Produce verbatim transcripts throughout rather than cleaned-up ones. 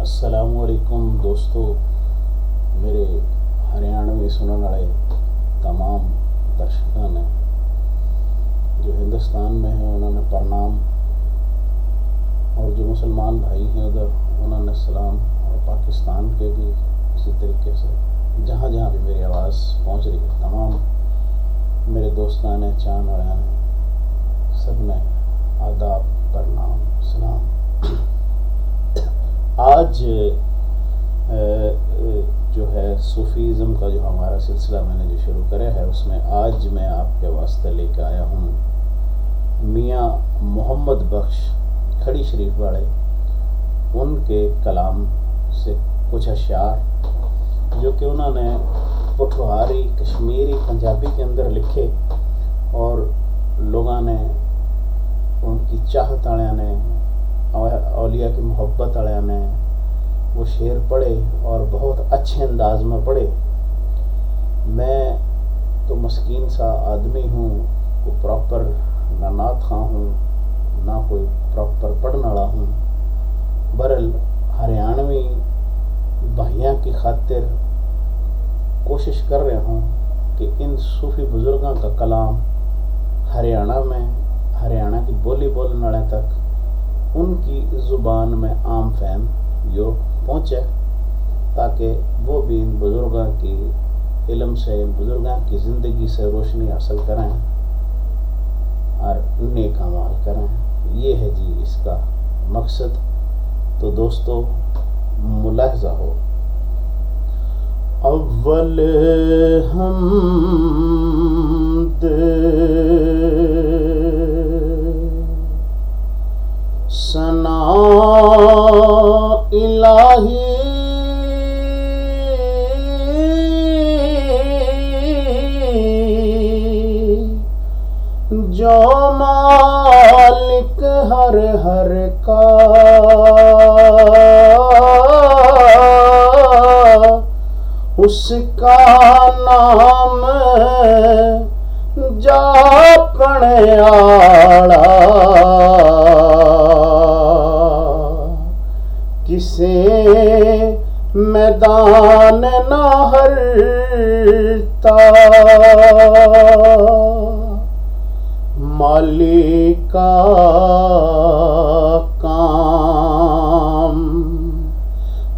अस्सलामुअलैकुम दोस्तों, मेरे हरियाणवी सुनने वाले तमाम दर्शकों ने, जो हिंदुस्तान में हैं उन्होंने प्रणाम, और जो मुसलमान भाई हैं उधर उन्होंने सलाम, और पाकिस्तान के भी इसी तरीके से, जहाँ जहाँ भी मेरी आवाज़ पहुँच रही है, तमाम मेरे दोस्तान ने, चाहने वाले ने, सब ने आदाब, प्रणाम, सलाम। आज अ, अ, जो है सूफीज़म का जो हमारा सिलसिला मैंने जो शुरू करा है, उसमें आज मैं आपके वास्ते लेके आया हूँ मियाँ मोहम्मद बख्श खड़ी शरीफ वाले, उनके कलाम से कुछ अशार जो कि उन्होंने पोठोहारी कश्मीरी पंजाबी के अंदर लिखे, और लोगों ने, उनकी चाहत वालियां ने, औ-, औलिया की मोहब्बत वालियां ने वो शेर पढ़े और बहुत अच्छे अंदाज में पढ़े। मैं तो मस्कीन सा आदमी हूँ, कोई प्रॉपर ना नात खां हूँ, ना कोई प्रॉपर पढ़ने वाला हूँ। बहरहाल, हरियाणवी भाइयां की खातिर कोशिश कर रहा हूँ कि इन सूफी बुजुर्गों का कलाम हरियाणा में, हरियाणा की बोली बोलने वाले तक, उनकी ज़ुबान में आम फहम यो पहुँचे, ताकि वो भी इन बुजुर्गों की इल्म से, इन बुजुर्गों की ज़िंदगी से रोशनी हासिल करें और नेक अमाल करें। ये है जी इसका मकसद। तो दोस्तों, मुलाहजा हो, अव्वल हमद सना इलाही, जो मालिक हर हर का, उसका नाम जापण आला। किसे मैदान ना हरता, मालिक का काम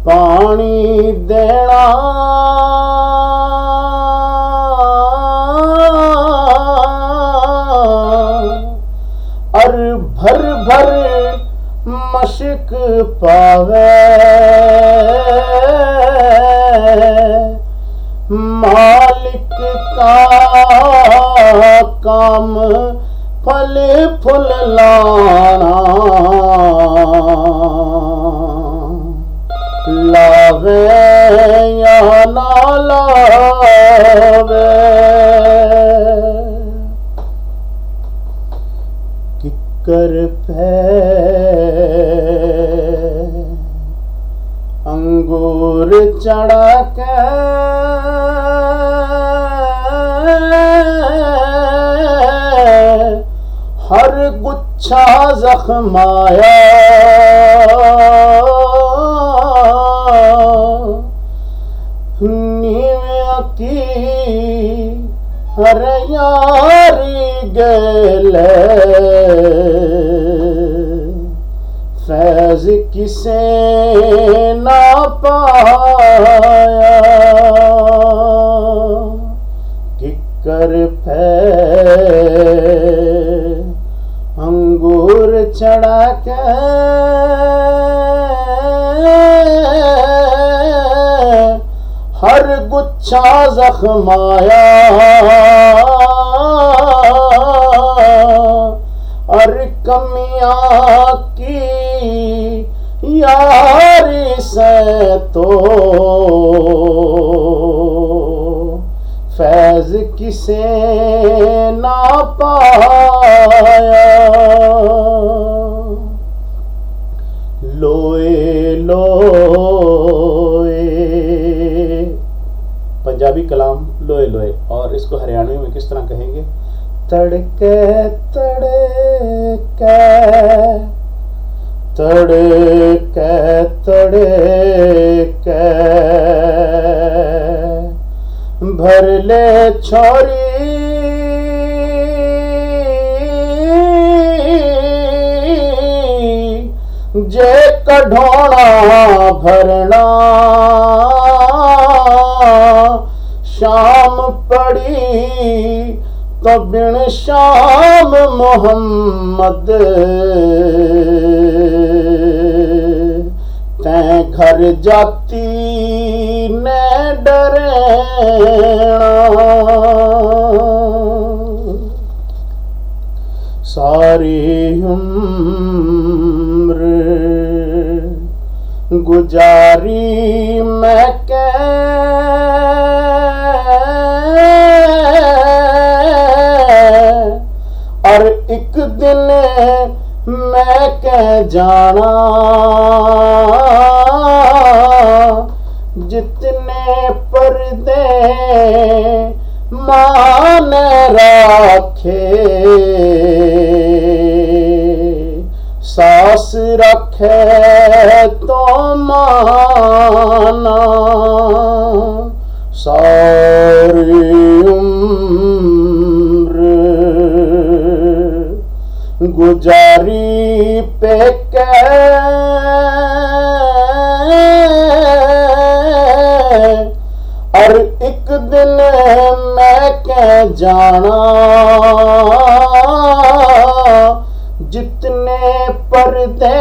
पानी देना। अर भर भर मशक पावे, मालिक का काम फल फूल लाना, लावे या ना लावे। किकर पे अंगूर चढ़ा के हर गुच्छा जख्माया। नीव्या की हर यारी गेल फैज किसे ना पाया। किकर पे अंगूर चढ़ा के हर गुच्छा जख्माया, और कमियां की यारी से तो फैज किसे ना पाया। लोए लोए, पंजाबी कलाम लोए लोए, और इसको हरियाणवी में किस तरह कहेंगे? तड़के तड़के, तड़के तड़के। छोरी जे कढोना भरना, शाम पड़ी तो बिन शाम मोहम्मद, तैं घर जाती ने डरना। सारी उम्र गुजारी मैं कै, और एक दिन मैं कै जाना, जितने पर्दे माँ ने राखे, सास रखे तो माना। सारी उम्र गुजारी पेके, और एक दिन मैं कै जाना, जितने पर्दे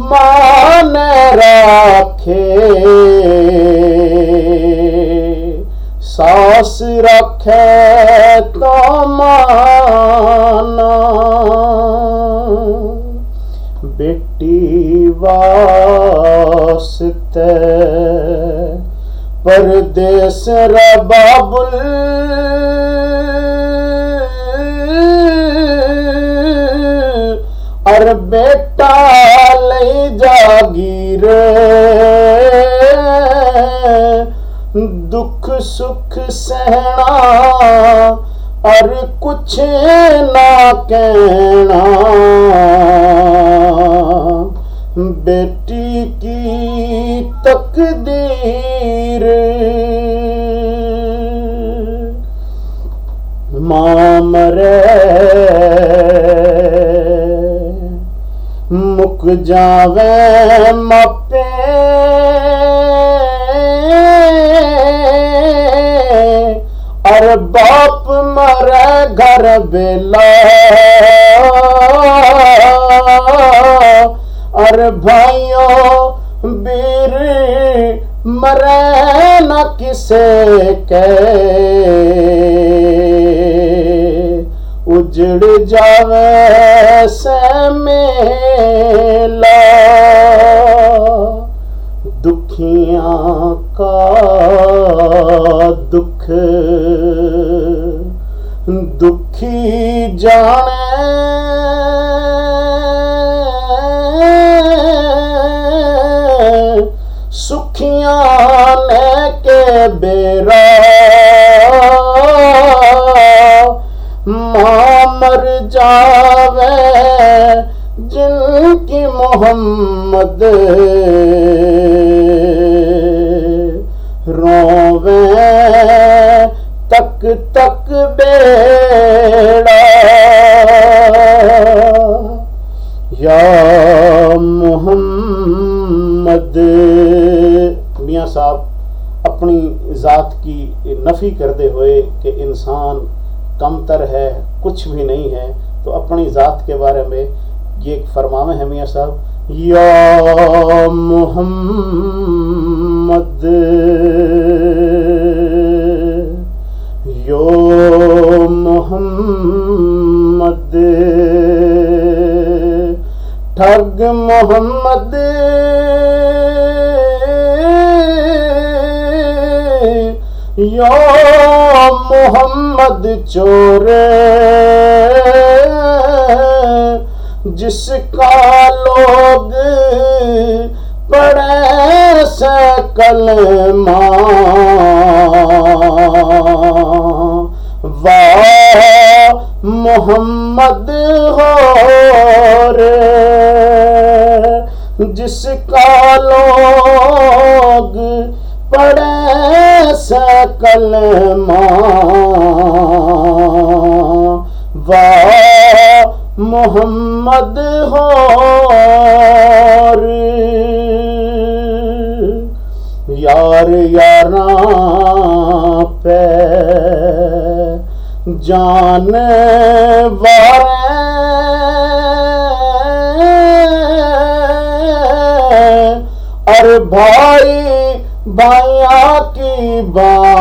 माँ ने राखे, सास रखे तो माना। बेटी वास्ते परदेस रे बाबुल, अर बेटा लई जागीर, दुख सुख सहना अर कुछ ना कहना, बेटी की तकदीर। माँ मरे मुक जावे मापे, अर बाप मरे घर बेला, अर भाइयों बीर मरे न किसे के, उजड़ जावे से मेला। दुखियां का दुख दुखी जाने, सुखियां ने के बेरा। माँ मर जावे जिनकी मोहम्मद, रोवे तक तक बेड़ा। या मोहम्मद। मियाँ साहब अपनी ज़ात की नफ़ी करते हुए कि इंसान कमतर है, कुछ भी नहीं है, तो अपनी ज़ात के बारे में ये फरमावे हैं मियाँ साहब, या मोहम्मद, यो मोहम्मद, ठग मोहम्मद, यो मोहम्मद चोर, जिसका लोग पढ़े से कलमा। वाह मोहम्मद हो रे, जिसका लोग पढ़े से कलमा वा मोहम्मद होर। यार यारां पे जान वार, अर भाई भाइयां की बां,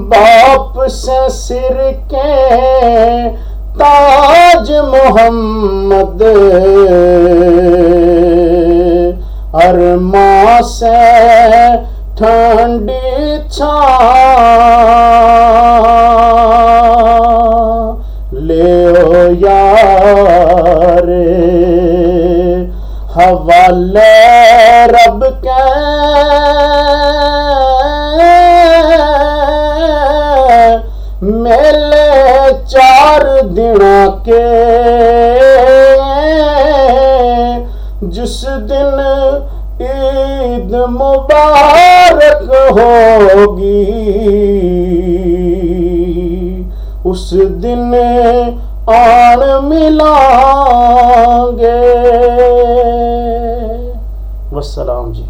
बाप से सिर के ताज मोहम्मद, अर माँ से ठंडी छां। ले ओ यार हवाले रब के, मेले चार दिना के, जिस दिन ईद मुबारक होगी, उस दिन आन मिलांगे। वस्सलाम जी।